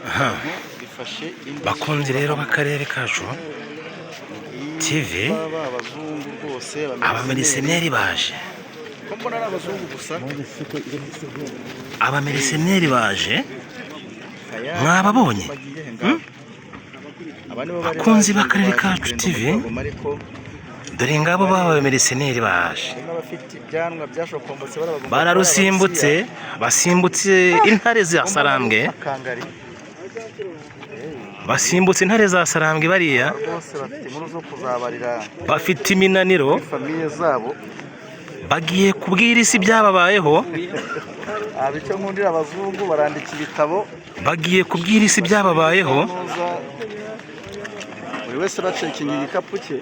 Bifashe indi. Bakunzi rero b'akarere kacu TV, Baba abazungu rwose. Abamercenaires baje. Ko mbona ari abazungu gusa? Abamercenaires baje. Aya, Mwababonye? bagiye he ngaho? Aba nibo bari Bakunzi baje b'akarere baje kacu kugenda TV. mu Rwagoma, ariko Dore ngabo baba abamercenaires baje. harimo abafite ibyanwa byashokombotse, bari abagomba. Bararusimbutse, basimbutse intare za Sarambwe. Akangari. Basimbutse intare za Sarambwe bariya. Rwose bafite inkuru zo kuzabarira Bafite iminaniro. famille zabo. Bagiye kubwira isi ibyababayeho. Aba icyo nkundira abazungu, barandika ibitabo. Bagiye kubwira isi ibyababayeho. Nuza, buri wese bacekinga igikapu cye.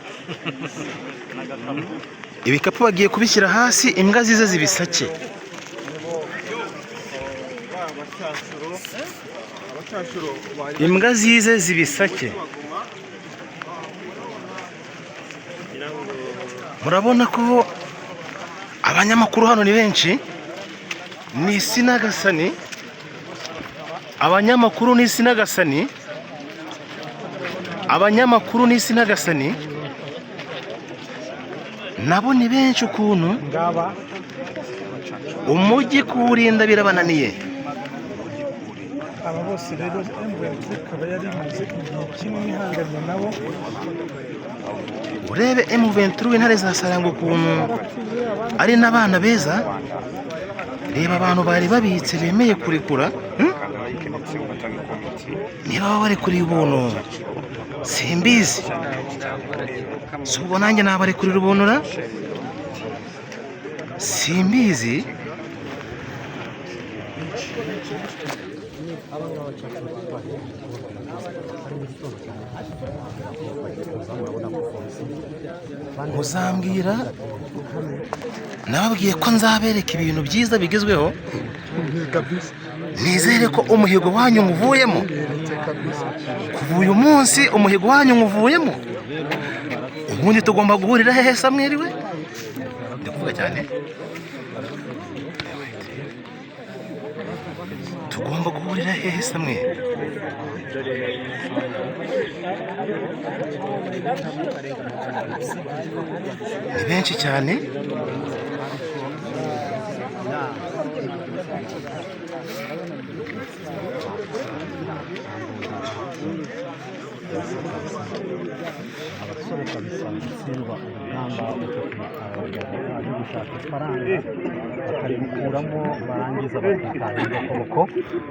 Ibikapu bagiye kubishyira hasi, imbwa zize zibisake. Imbwa zize zibisake. Murabona ko abanyamakuru hano ni benshi, ni isi n'agasani. Abanyamakuru ni isi n'agasani. Abanyamakuru ni isi n'agasani, nabo ni benshi. Ukuntu umujyi kuwurinda birabananiye. Aba bose rero M23 ikaba yari imaze igihe kinini ihanganye nabo. Urebe M23, intare za Saranga, ukuntu ari n'abana beza. Reba abantu bari babitse bemeye kurekura, Niba baba barekuriye ubuntu simbizi, si ubwo nanjye nabarekurira ubuntu ra, simbizi. Muzambwira, nababwiye ko nzabereka ibintu byiza bigezweho. Nizere ko umuhigo wanyu muvuyemo. Kuva uyu munsi umuhigo wanyu muvuyemo. Ubundi tugomba guhurira hehe? Samweri we, ndi kuvuga cyane. Tugomba guhurira hehe, Samweri? Ni benshi cyane. Abasore kabisa gutsindwa urugamba, baje gushaka ifaranga bakarimukuramo, barangiza bakitanga ibokoboko.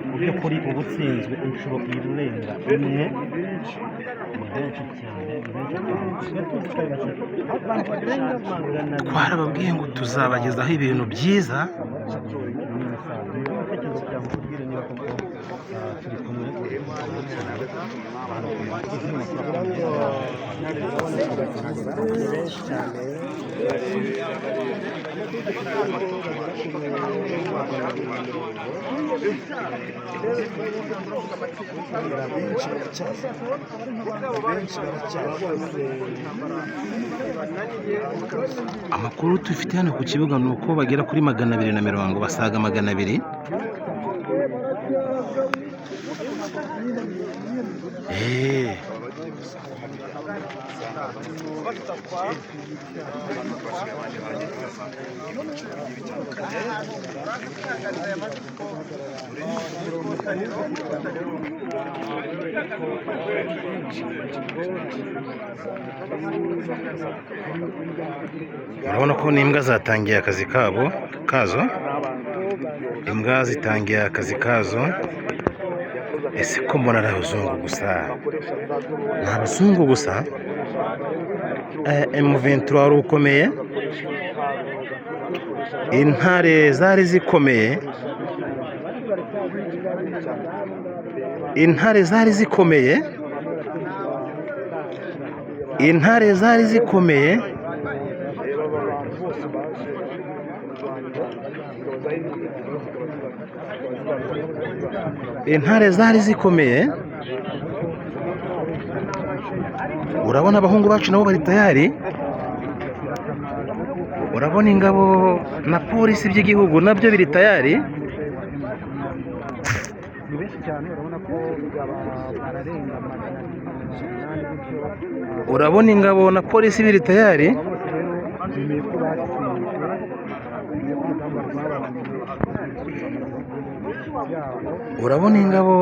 Mu by'ukuri uba utsinzwe inshuro irenga imwe. Ni benshi cyane, ni benshi cyane. Twe tuzi ko ari bake, abantu barenga 200. Twarababwiye ngo tuzabagezaho ibintu byiza. Ibitekerezo byawe tubwire niba koko turi kumwe cyane. Ni benshi cyane. Benshi baracyari, benshi baracyari. Amakuru dufite hano ku kibuga ni uko bagera kuri 220, basaga 200. Urabona ko n'imbwa zatangiye akazi kabo kazo. Imbwa zitangiye akazi kazo. Ese ko mbona ari abazungu gusa? Ni abazungu gusa. M23 wari ukomeye, intare zari zikomeye, intare zari zikomeye, intare zari zikomeye. Intare zari zikomeye. Urabona abahungu bacu nabo bari tayari. Urabona ingabo na polisi by'igihugu nabyo biri tayari. Ni benshi cyane, urabona ko bararenga 280 gutyo. Urabona ingabo na polisi biri tayari. Aba bose rero bemeye ko batsinzwe, bemeye ko urugamba rwabananiye gusubira mu bihugu byabo. Urabona ingabo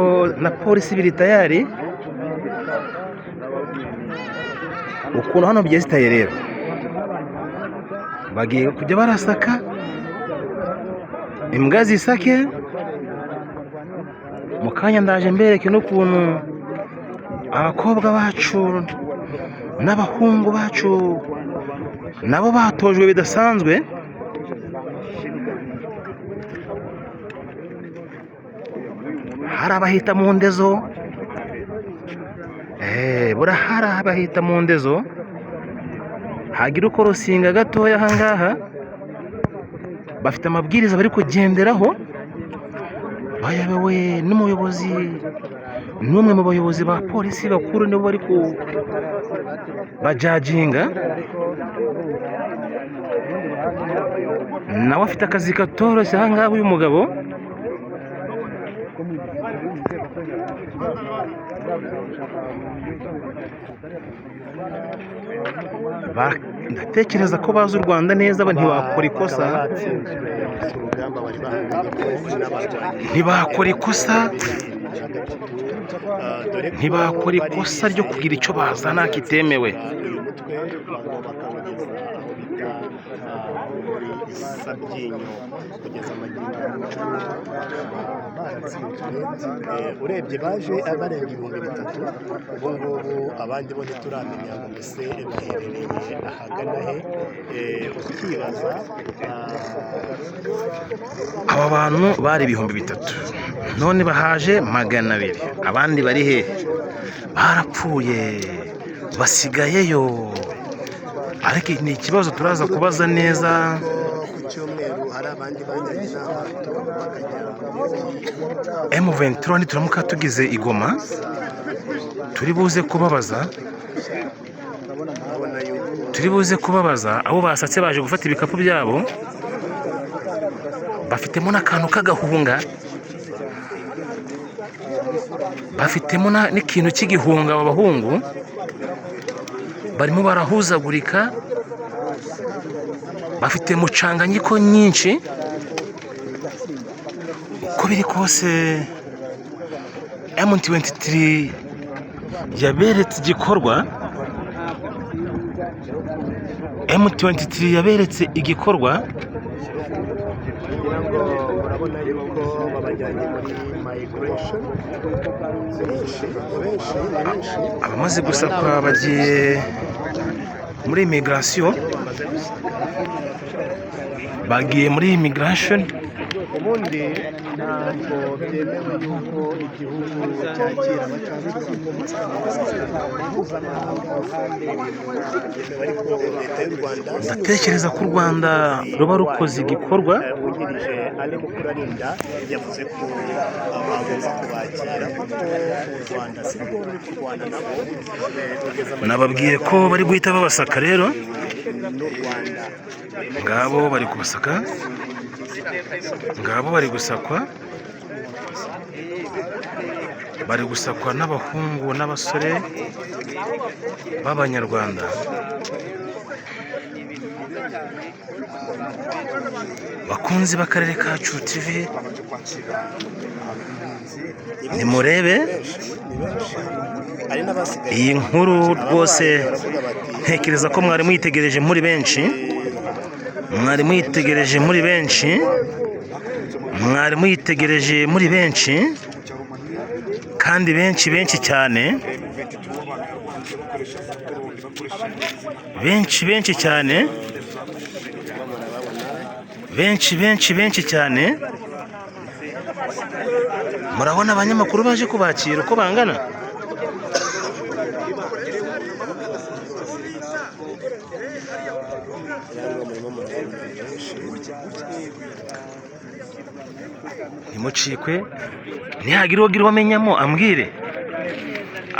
na polisi biri tayari. Ukuntu hano byesitaye rero, bagiye kujya barasaka, imbwa zisake. Mu kanya ndaje mbereke n'ukuntu abakobwa bacu n'abahungu bacu nabo batojwe bidasanzwe. Hari abahita mu ndezo, burahari abahita mu ndezo. Hagira uko rusinga gatoya ahangaha, bafite amabwiriza bari kugenderaho, bayobowe n'umuyobozi, n'umwe mu bayobozi ba polisi bakuru, nibo bari ku bajajinga. Nawe afite akazi katoroshye ahangaha uyu mugabo. Ndatekereza ko bazi u Rwanda neza, ntibakora ikosa. Bakaba batsinzwe ku rugamba bari bahanganye n'abarwanyi Ntibakora ikosa. Na gatatu, dore ko Ntibakora bari ikosa ryo kugira icyo bazana kitemewe. Uyu mutwe ngo bakawugeza aho bita muri Sabyinyo. Kugeza magingo aya bakaba baratsinzwe. Urebye baje barenga 3000 ubu ngubu, abandi bo ntituramenya ngo mbese baherereye ahagana he. Ukibaza Aba bantu bari 3000, none bahaje 200, abandi bari hehe? Barapfuye, basigayeyo. Ariko ni ikibazo turaza kubaza neza. Ko ku cyumweru hari abandi bajyanye n'amato bakajya muri M23 nituramuka tugeze i Goma, turi buze kubabaza. Urabona yuko Turi buze kubabaza abo basatse baje gufata ibikapu byabo, bafitemo n'akantu k'agahunga, bafitemo n'ikintu cy'igihunga. Aba bahungu barimo barahuzagurika, bafite mucanganyiko nyinshi. Uko biri kose, M23 yaberetse igikorwa. M23 yaberetse igikorwa. Kugira ngo urabona yuko babajyanye muri migration benshi benshi, ni benshi. Abamaze gusakwa bagiye muri immigration, bagiye muri immigration. Ubundi ntabwo byemewe yuko igihugu cyakira abacancuro mpuzamahanga, byemewe, ariko leta y'u Rwanda Ndatekereza ko u Rwanda ruba rukoze igikorwa. Wungirije Ale Mukurarinda yavuze ko bagomba kubakira kuko u Rwanda si rwo ruri kurwana nabo. Kugeza Nababwiye ko bari guhita babasaka rero. N'u Rwanda. Ngabo bari kubasaka, ngabo bari gusakwa, bari gusakwa n'abahungu n'abasore b'Abanyarwanda. Bakunzi b'Akarere Kacu TV, nimurebe Ni benshi, hari n'abasigaye. iyi nkuru rwose. Baravuga bati Ntekereza ko mwari muyitegereje muri benshi, mwari muyitegereje muri benshi, mwari muyitegereje muri benshi, kandi benshi benshi cyane, benshi benshi cyane, benshi benshi benshi cyane. Murabona abanyamakuru baje kubakira uko bangana. Rero murimo murabona ni benshi. Ntimucikwe. Nihagira uwo amenyamo ambwire,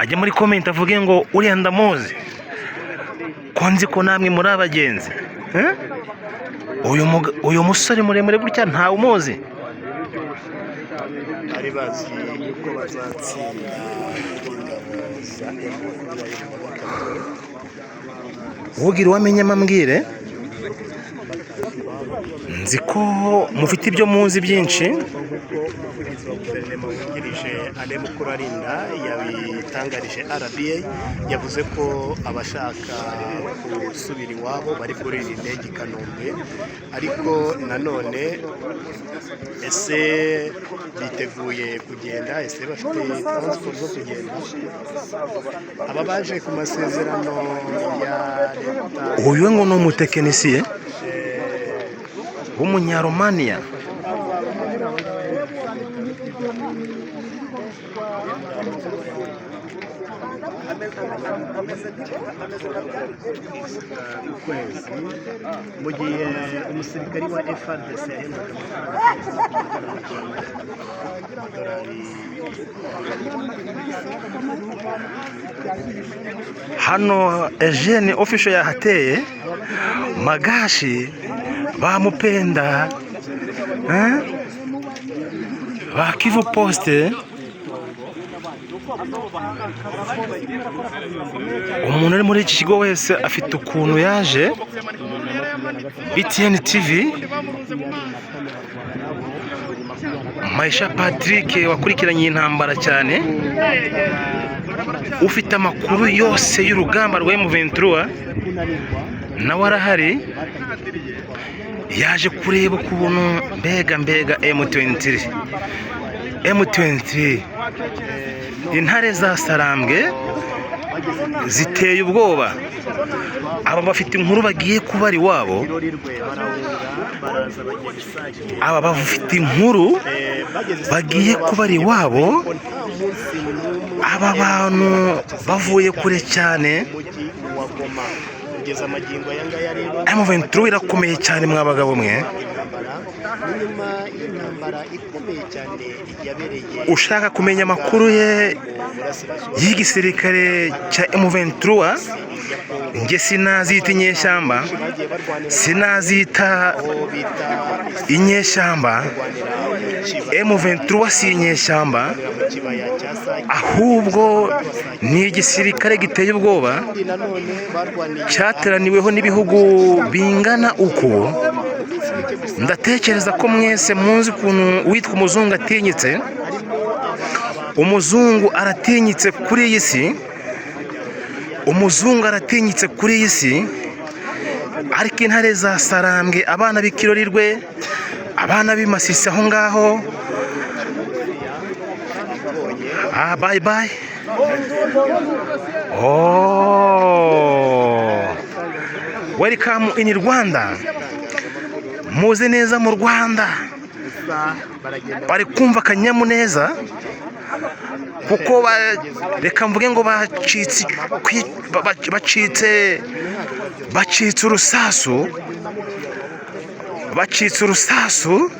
ajye muri comment avuge ngo uriya ndamuzi, ko nzi ko namwe muri abagenzi. Eh? Uyu musore muremure gutya ntawe umuzi. Harimo Bari bazi yuko bazatsinda ingabo za M23. Ugira uwamenye amambwire, nzi ko mufite ibyo muzi byinshi. Nk'uko umuvugizi wa guverinoma wungirije Alain Mukurarinda yabitangarije RBA, yavuze ko abashaka gusubira iwabo bari kurira indege i Kanombe. Ariko nanone, ese biteguye kugenda? Ese bafite transport zo kugenda, aba baje ku masezerano ya leta? Uyu ngo ni umutekinisiye w'umunyaromaniya. Ukwezi mu gihe umusirikari wa FARDC yahembwaga amafaranga amadolari. Hano Eugene Official yahateye Magashi bamupenda, eh? Ba Kivu Poste, umuntu uri muri iki kigo wese afite ukuntu yaje. BTN TV, Maisha Patrick wakurikiranye iyi ntambara cyane, ufite amakuru yose y'urugamba rwa M23, nawe arahari, yaje kureba ukuntu mbega mbega M23 M23, intare za Sarambwe ziteye ubwoba. Aba bafite inkuru bagiye kubara iwabo. Irorirwe barahunga, baraza bagera Isake. Aba bafite inkuru Bageze Isake bagiye kubara iwabo. Ko nta munsi n'umwe Aba bantu bavuye kure cyane. Umujyi wa Goma kugeza amagingo aya ngaya rero, M23 irakomeye cyane, mwa bagabo mwe. Intambara ni nyuma y'intambara ikomeye cyane yabereye Ushaka kumenya amakuru ye mu burasirazuba y'igisirikare cya M23, njye sinazita inyeshyamba, bagiye barwanira sinazita aho bita inyeshyamba. Kurwanira mu kibaya M23 si inyeshyamba, mu kibaya cya Sake. Ahubwo ni igisirikare giteye ubwoba Kandi nanone barwaniye cyateraniweho n'ibihugu bingana uku. Ndatekereza ko mwese muzi ukuntu uwitwa umuzungu atinyitse. Umuzungu aratinyitse kuri iyi si, umuzungu aratinyitse kuri iyi si. Ariko intare za Sarambwe, abana b'Ikirorirwe, abana b'i Masisi aho ngaho, ah, bye bye. Oh, welcome in Rwanda, muze neza mu Rwanda. Gusa baragenda. Bari kumva akanyamuneza kuko reka mvuge ngo bacitse bacitse urusasu, bacitse urusasu,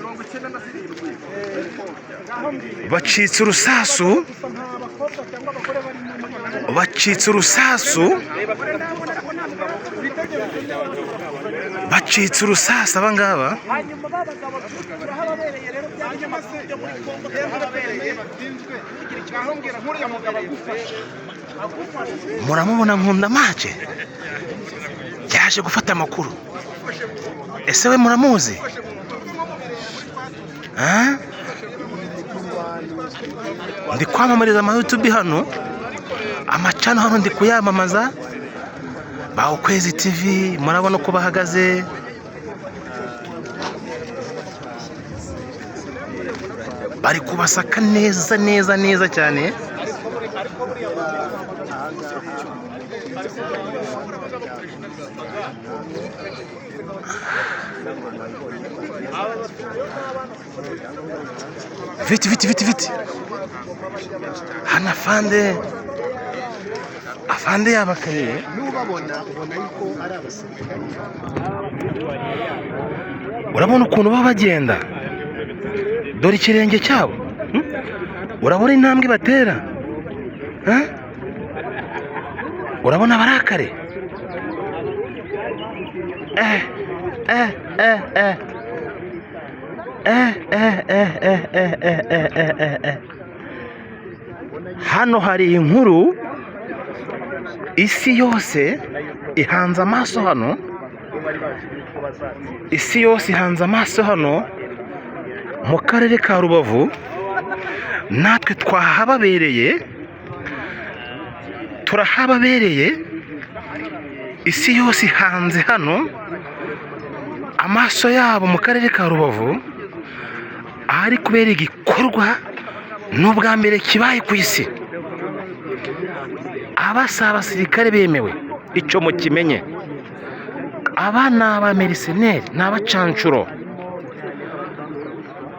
bacitse urusasu, bacitse urusasu, bacitse urusasu aba ngaba. Hanyuma ba bagabo turahababereye rero, bya binyamakuru byo muri Kongo turahababereye. Ntugire nk'uriya mugabo agufashe agufashe. Muramubona Nkunda Mace yaje gufata amakuru. Ese we muramuzi? Ah? Ndi kwamamariza ama YouTube hano, amacano hano ndi kuyamamaza. Ba Ukwezi TV, murabona uko bahagaze. Bari kubasaka neza neza neza cyane. Vite, vite, vite, vite! Hano afande, afande yabakariye. N'ubabona ubona yuko ari abasirikari. Urabona ukuntu baba bagenda, dore ikirenge cyabo, Urabona intambwe batera? Eh? Urabona barakare, eh eh eh eh. Eh, eh, eh, eh, eh, eh, eh, eh, eh, eh. Hano hari inkuru isi yose ihanze amaso hano, isi yose ihanze amaso hano mu karere ka Rubavu. Natwe twahababereye, turahababereye. Isi yose ihanze hano amaso yabo mu karere ka Rubavu, ahari kubera igikorwa n'ubwa mbere kibaye ku isi. Aba si abasirikare bemewe, icyo mukimenye. Aba ni abamercenary, ni abacancuro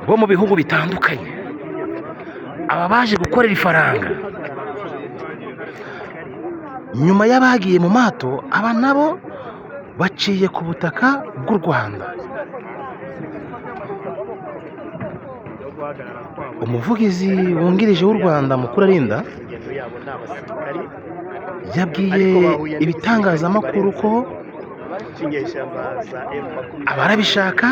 bo mu bihugu bitandukanye. Aba baje gukorera ifaranga nyuma y'abagiye mu mato. Aba nabo baciye ku butaka bw'u Rwanda. Umuvugizi wungirije w'u Rwanda, Mukurarinda, yabwiye ibitangazamakuru ko abarabishaka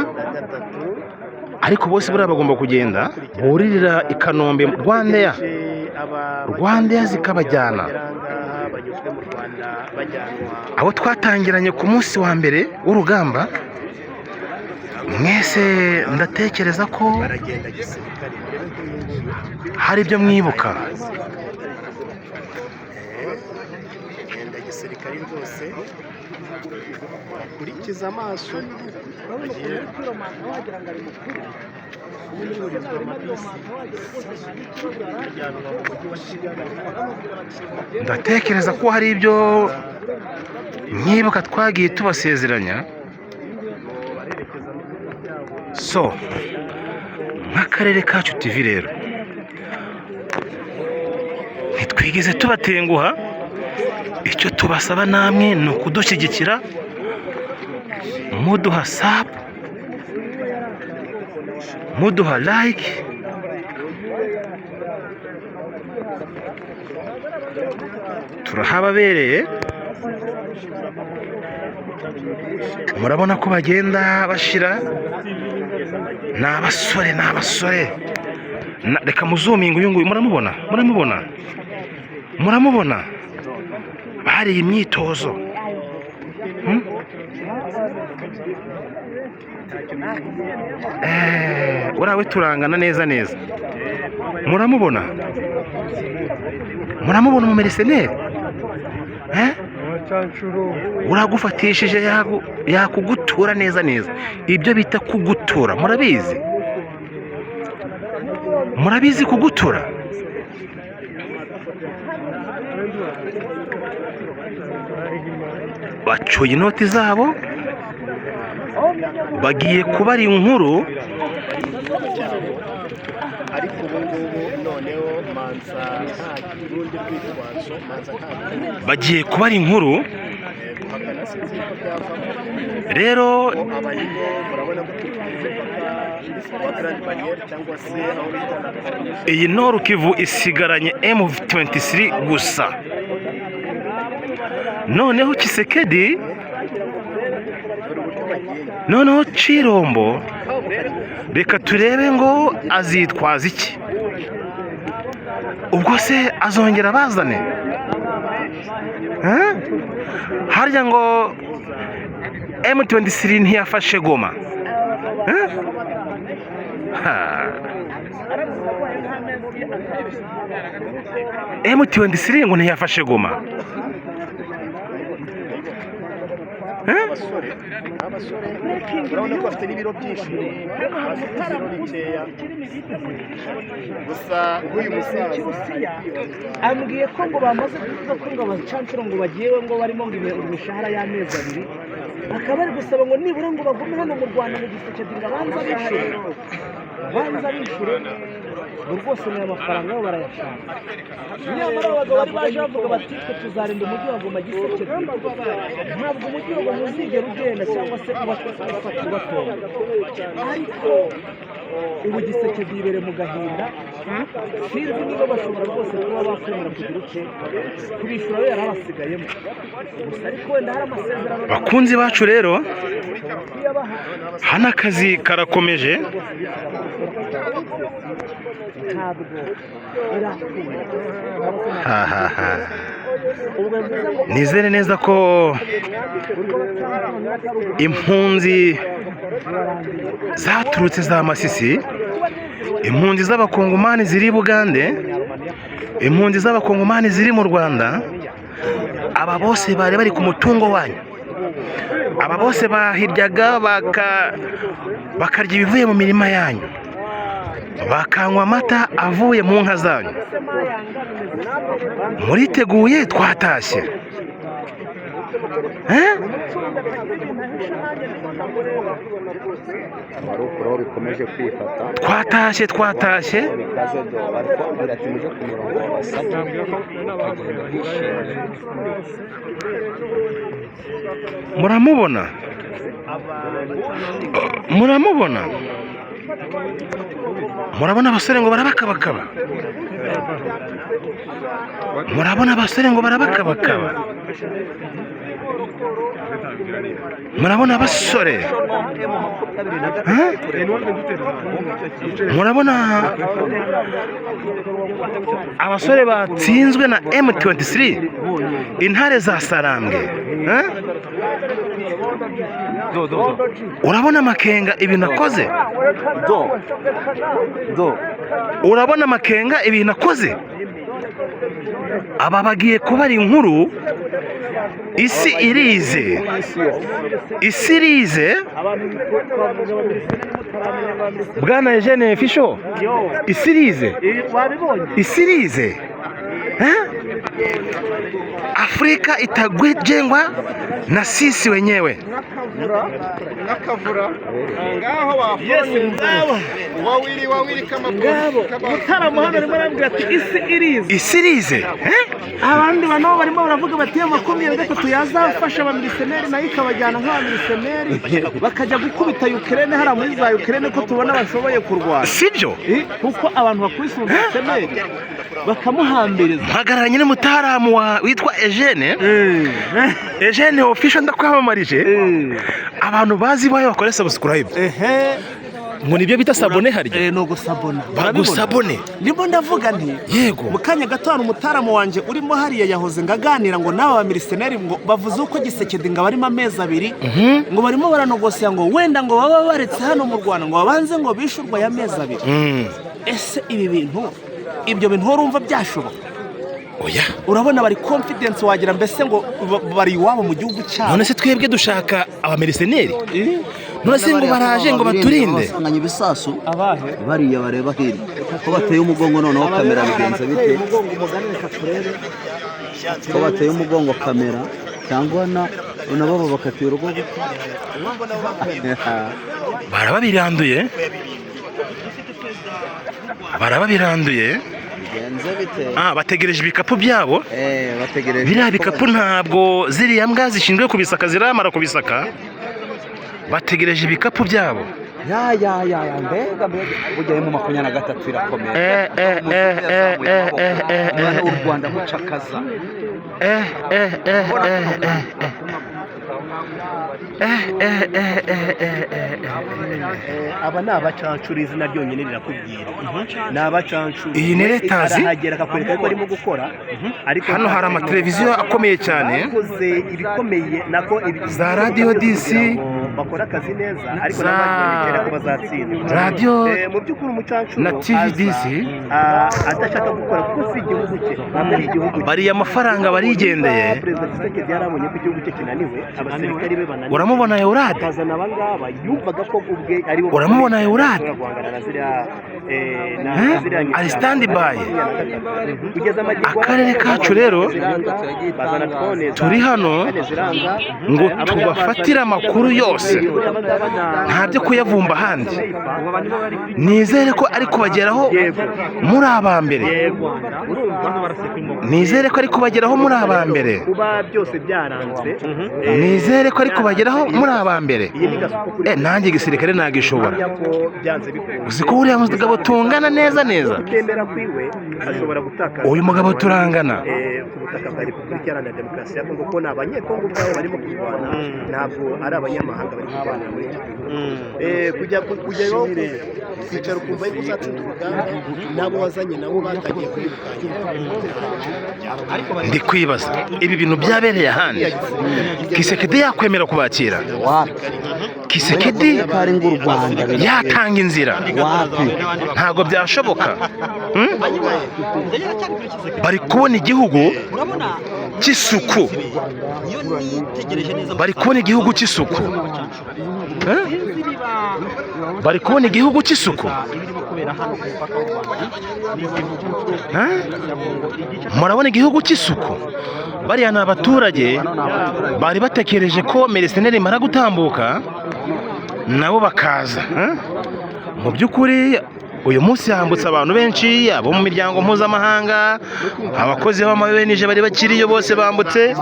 ariko bose buriya bagomba kugenda buririra i Kanombe Rwandair, Rwandair zikabajyana. Abo twatangiranye ku munsi wa mbere w'urugamba mwese, ndatekereza ko hari ibyo mwibuka. Genda gisirikare rwose, bakurikiza amaso bagiye kuburizwa amabisi bajyanwa mu mujyi wa Kigali. Ndatekereza ko hari ibyo mwibuka twagiye tubasezeranya. Barerekeza mu bihugu byabo. So nk'akarere kacu TV rero, ntitwigeze tubatenguha. Icyo tubasaba namwe ni ukudushyigikira, muduha sub, muduha like. Turahababereye. Murabona ko bagenda bashira. Ni abasore, ni abasore. Reka muzuminga uyu nguyu, muramubona, muramubona, muramubona. Bariye imyitozo. Uriya we turangana neza neza. Muramubona, muramubona umumercenary. Eh? Uragufatishije yakugutura neza neza, ibyo bita kugutura murabizi, murabizi kugutura. Bacuye inoti zabo, bagiye kubara inkuru. Ariko ubu ngubu noneho manza nta rundi rwitwazo, manza nta Bagiye kubara inkuru. guhakana, sinzi ko byavamo. Rero Abarimo murabona ko turi ku mupaka wa Grande Barrière cyangwa se aho bita na Corniche. Iyi Nord Kivu isigaranye M23 gusa. Noneho Tshisekedi, Dore uburyo bagenda. noneho Chirombo, reka turebe ngo azitwaza iki. Ubwo se azongera bazane? Eh? Harya ngo M23 ntiyafashe Goma? Eh? Ha. M23 ngo ntiyafashe Goma? Eh? Abasore, abasore urabona ko bafite n'ibiro byinshi, bafite ibiro bikeya gusa. Nk'uyu musaza Ambwiye ko ngo bamaze kuvuga ko ngo abacancuro ngo bagiye ngo barimo ngo imishahara y'amezi 2, bakaba bari gusaba ngo nibura ngo bagume hano mu Rwanda mu Gisekedi ngo abanze bishyure, banza bishyure ngo rwose ni amafaranga bo barayashaka. Nyamara abagabo bari baje bavuga bati: "Twe tuzarinda umujyi wa Goma Gisekedi, ntabwo umujyi wa Goma uzigera ugenda cyangwa se ubatonda." Ariko Ubu Gisekedi yibereye mu gahinda. Sinzi niba bashobora rwose kuba bakwemera kugira ute kubishyura, we yari abasigayemo gusa, ariko wenda hari amasezerano Bakunzi bacu rero, kuyabaha. Hano akazi karakomeje. Ntabwo irakunda. Ha, ha, ha. Ubwo bivuze ngo Nizere neza ko impunzi zaturutse za Masisi, impunzi z'abakongomani ziri i Bugande, impunzi z'abakongomani ziri mu Rwanda, aba bose bari bari ku mutungo wanyu, aba bose bahiryaga bakarya ibivuye mu mirima yanyu, bakanywa amata avuye mu nka zanyu. Muriteguye? Twatashye. Eh? Wari ukuraho bikomeje kwifata. Twatashye, twatashye. Bikaze do bari kubabwira ati muje ku murongo wabasabye, ukagenda wishimye. Muramubona, muramubona, murabona abasore ngo barabakabakaba, murabona abasore ngo barabakabakaba, murabona abasore. Eh? Murabona abasore batsinzwe na M23, intare za Sarambwe. Eh? Urabona Makenga ibintu akoze? Do do. Urabona Makenga ibintu akoze? Aba bagiye kubara inkuru, isi irize, isi irize. Bwana Eugene Fisho, isi irize. Wabibonye. Isi irize. Eh? Afrika itajengwa na sisi wenyewe. Nakavura ngaho wafoninze wawili wawili kama Ngabo Mutarama hano arimo arambwira ati isi irize. Isi irize. Eh? Abandi bantu barimo baravuga bati iyo 23 yazafasha abamiliseneri, nayo ikabajyana nk'abamiliseneri bakajya gukubita Ukraine hariya muri za Ukraine, ko tubona bashoboye kurwana. Sibyo? Kuko abantu bakubise umumiliseneri bakamuhambiriza. Mpagararanye n'umutaramu witwa Eugene, Eugene Official, ndakwamamarije. Abantu bazi iwawe bakore subscribe. Ehe. Ngo nibyo bita s'abonner harya? Ni ugusabona. Bagusabone. Ndimo ndavuga nti mu kanya gato hari umutaramu wanjye urimo hariya yahoze ngo aganira ngo n'aba bamiliseneri ngo bavuze uko Gisekedi ngo barimo amezi 2 ngo barimo baranogosiya, ngo wenda ngo baba baretse hano mu Rwanda ngo babanze ngo bishurwe aya mezi 2. Ese ibi bintu, ibyo bintu urumva byashoboka? Oya. Urabona bari confidence, wagira mbese ngo bari iwabo mu gihugu cyabo. None se twebwe dushaka abameriseneri? None se ngo baraje ngo baturinde? Basanganye ibisasu. Abahe? Bariya bareba hirya ko bateye umugongo, noneho kamera bigenza bite? Umugongo umugani, reka turebe. Ko bateye umugongo kamera, cyangwa na nabo babakatiye urugo. Barababiranduye, barababiranduye. Bigenze bite? Ah, bategereje ibikapu byabo. Bategereje. Biriya bikapu ntabwo ziriya mbwa zishinzwe kubisaka ziramara kubisaka, bategereje ibikapu byabo. Ya ya ya ya, mbega mbega, burya mu 23 irakomeye. Eh. Umwana w'u Rwanda mucakaza. Eh. Aba ni abacancuro, izina ryonyine rirakubwira ni abacancuro. Iyi ni Letazi. Arahagera akakwereka ko arimo gukora, ariko Hano hari amateleviziyo akomeye cyane. Bakoze ibikomeye nako Za Radio DC, bakora akazi neza, ariko za nabo bakibonekera ko bazatsindwa. Radio Mu by'ukuri umucancuro na TV aza, DC. Adashaka gukora kuko si igihugu cye, ntabwo ari igihugu cye. Bariya amafaranga barigendeye. Niba Perezida Tshisekedi yarabonye ko igihugu cye kinaniwe, abasirikari be bananiwe, Uramubona Eurade? akazana abangaba, yumvaga ko ubwe ari bo Uramubona Eurade? bashobora guhangana na ziriya na Eh? ziriya nyeshyamba. Ari stand by. Kugeza amagingo Akarere kacu rero, ziranga, bazana drone turi hano kane ziranga ngo abangaba tubafatire bazana amakuru yose. yose, nta byo kuyavumba ahandi. Nizere ko ari kubageraho muri aba mbere, nizere ko ari kubageraho muri aba mbere, Kuba byose byaranze, nizere ko ari kubageraho muri aba mbere. iyi ni gasuku kuri Nanjye igisirikare nagishobora. ko byanze bikunze Uzi ko uriya mugabo tungana neza neza? Kutembera kwiwe ashobora gutakaza Uyu mugabo turangana. Ku butaka bwa Repubulika Iharanira Demokarasi ya Kongo, ko ni Abanyekongo ubwabo barimo kurwana, ntabwo ari abanyamahanga bari kurwanira muri iki gihugu. Kujya kujyayo kwicara ukumva yuko uzatsinda urugamba, n'abo wazanye nabo batangiye kwirukankira. Ndi kwibaza ibi bintu byabereye ahandi, Kisekedi yakwemera kubakira? Wapi. Kisekedi Kari ngo u Rwanda yatanga inzira? Wapi. Ntabwo byashoboka. Bari kubona igihugu cy'isuku, bari kubona igihugu cy'isuku. Eh? Bari kubona igihugu cy'isuku. Eh? Murabona igihugu cy'isuku. Bariya ni abaturage bari batekereje ko mercenaires imara gutambuka nabo bakaza. Eh? Mu by'ukuri uyu munsi hambutse abantu benshi, abo mu miryango mpuzamahanga, abakozi b'ama ONG bari bakiriyo bose bambutse,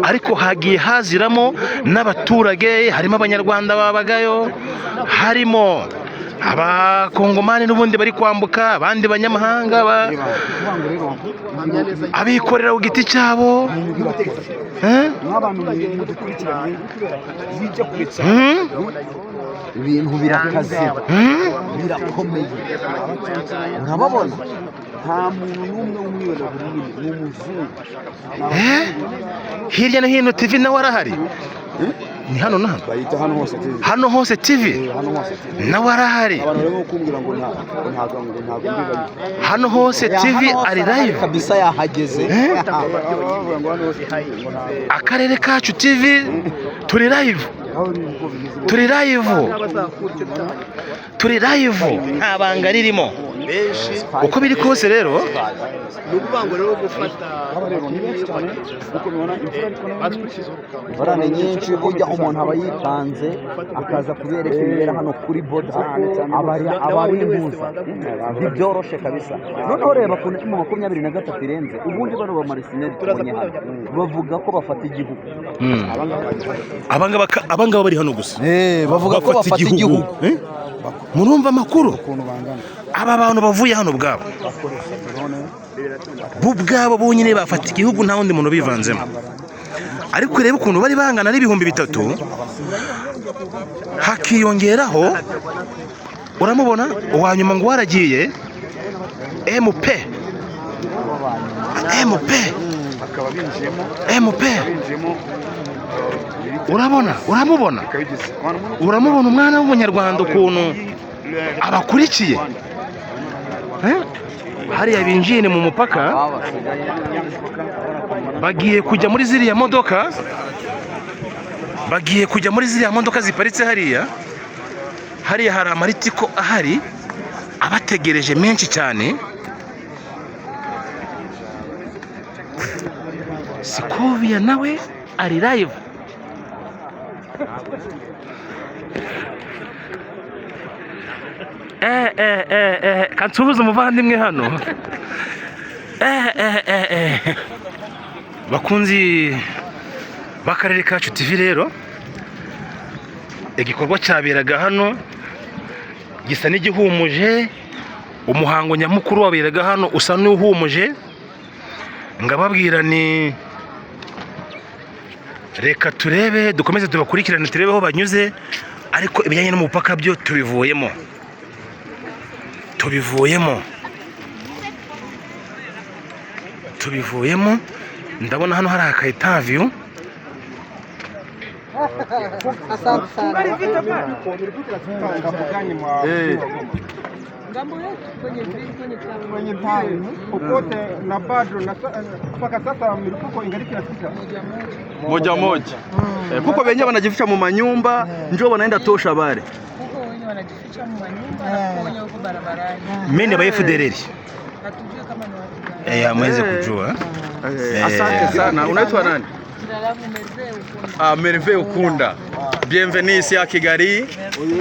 ariko hagiye haziramo n'abaturage, harimo Abanyarwanda babagayo, harimo Abakongomani n'ubundi bari kwambuka, abandi banyamahanga, abikorera ku giti cyabo. Eh? Nk'abantu mudukurikiranye bijya kure cyane. Hmm? Ibintu birakaze. Hmm? Birakomeye. Urababona, nta muntu n'umwe w'umwirabura urimo, ni umuzungu. Eh? Hirya no hino TV nawe arahari, ni hano na hano. Bayita Hano Hose TV. Hano Hose TV. Hano Hose TV. Nawe arahari. Abantu barimo kumbwira ngo ntabwo ngo ntabwo mbibayo. Hano Hose TV ari live. Kabisa yahageze. Eh? Akarere Kacu TV turi live, turi live, turi live, nta banga ririmo. Uko biri kose rero, Ni ukuvuga ngo rero gufata Imvura ni nyinshi. Burya umuntu aba yitanze akaza kubereka ibibera hano kuri border, aba ari impuza, ntibyoroshe kabisa. Noneho reba ukuntu M23 irenze. Ubundi bano ba mercenaires tubonye hano bavuga ko bafata igihugu. Abangaba bari hano gusa Bavuga ko bafata igihugu. Eh? Murumva amakuru aba bantu bavuye hano ubwabo, bo ubwabo bonyine bafata igihugu, nta wundi muntu ubivanzemo. Ariko urebe ukuntu bari bangana, ari 3000, hakiyongeraho uramubona uwa nyuma ngo waragiye MP MP MP. Urabona, uramubona, uramubona umwana w'Umunyarwanda ukuntu abakurikiye. Eh? Hariya binjiye ni mu mupaka, bagiye kujya muri ziriya modoka, bagiye kujya muri ziriya modoka ziparitse hariya. Hariya hari amaritiko ahari abategereje menshi cyane. Sikoviya nawe ari live. Kansuhuza umuvandimwe hano. Bakunzi b'Akarere Kacu TV rero, igikorwa cyaberaga hano gisa n'igihumuje. Umuhango nyamukuru waberaga hano usa n'uhumuje. Ngababwira ni reka turebe, dukomeze tubakurikirane, turebe aho banyuze, ariko ibijyanye n'umupaka byo tubivuyemo, tubivuyemo, tubivuyemo. Ndabona hano hari aka interview. Asante sana. Kwenye town popote na bado na mpaka sasa milipuko ingaliki inasikika. Moja moja. Kuko wenyewe wanajificha mu manyumba, njo wanaenda tosha bare. Huko wenye wanajificha mu manyumba na huko wenye huko barabarani. Mimi ba FDLR. Hatujui kama ni watu gani. Hamwezi kujua. Asante sana. Unaitwa nani? Jina langu Merveille Ukunda. Ah, Merveille Ukunda. Bienvenue ici à Kigali.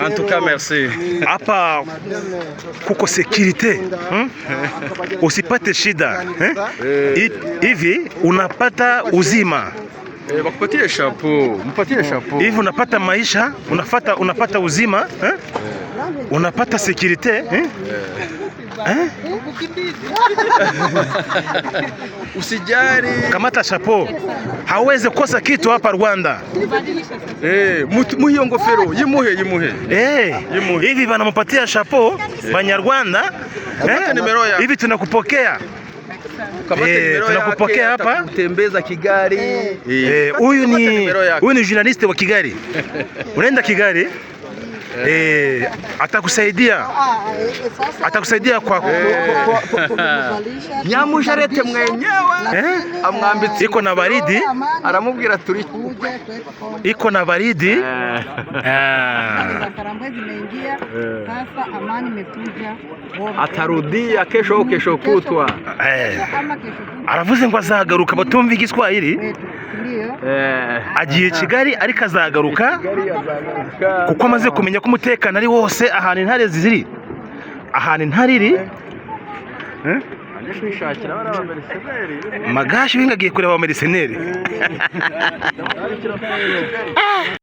En tout cas, merci. Hapa kuko sécurité, Usipate shida, eh? Hivi unapata uzima. Eh, bakupatie chapeau, mpatie chapeau. Hivi unapata maisha, unapata uzima, eh? Unapata sécurité, eh? Eh? Ukimbizi. Usijali. Kamata chapeau, hawezi kosa kitu hapa Rwanda. Badilisha sasa. Eh, muhe iyo ngofero, yimuhe, yimuhe. Eh, Yimuhe. hivi wanampatia chapeau Banyarwanda, Kamata eh? nimero ya- Hivi tunakupokea. Kamata Eh, nimero tunakupokea yake, hapa. atakutembeza Kigali. Eh, huyu Kamata ni nimero yake. huyu ni journaliste wa Kigali. Unaenda Kigali? Eh, atakusaidia. Atakusaidia kwa Nyamusharete mwenyewe eh? Amwambitse Iko na baridi, aramubwira turi iko na baridi. Ah. Za Karambwe zimeingia sasa, amani imekuja. Atarudia kesho au kesho kutwa. Eh. Ama kesho kutwa Aravuze ngo azagaruka, batumva Igiswahili. wetu, ndio. Eh. Agiye Kigali ariko azagaruka kuko amaze kumenya ko umutekano ari wose ahantu intare ziri, ahantu intare iri. Eh? Kwishakira bariya ba mercenaires. Magashi winga agiye kureba aba mercenaires.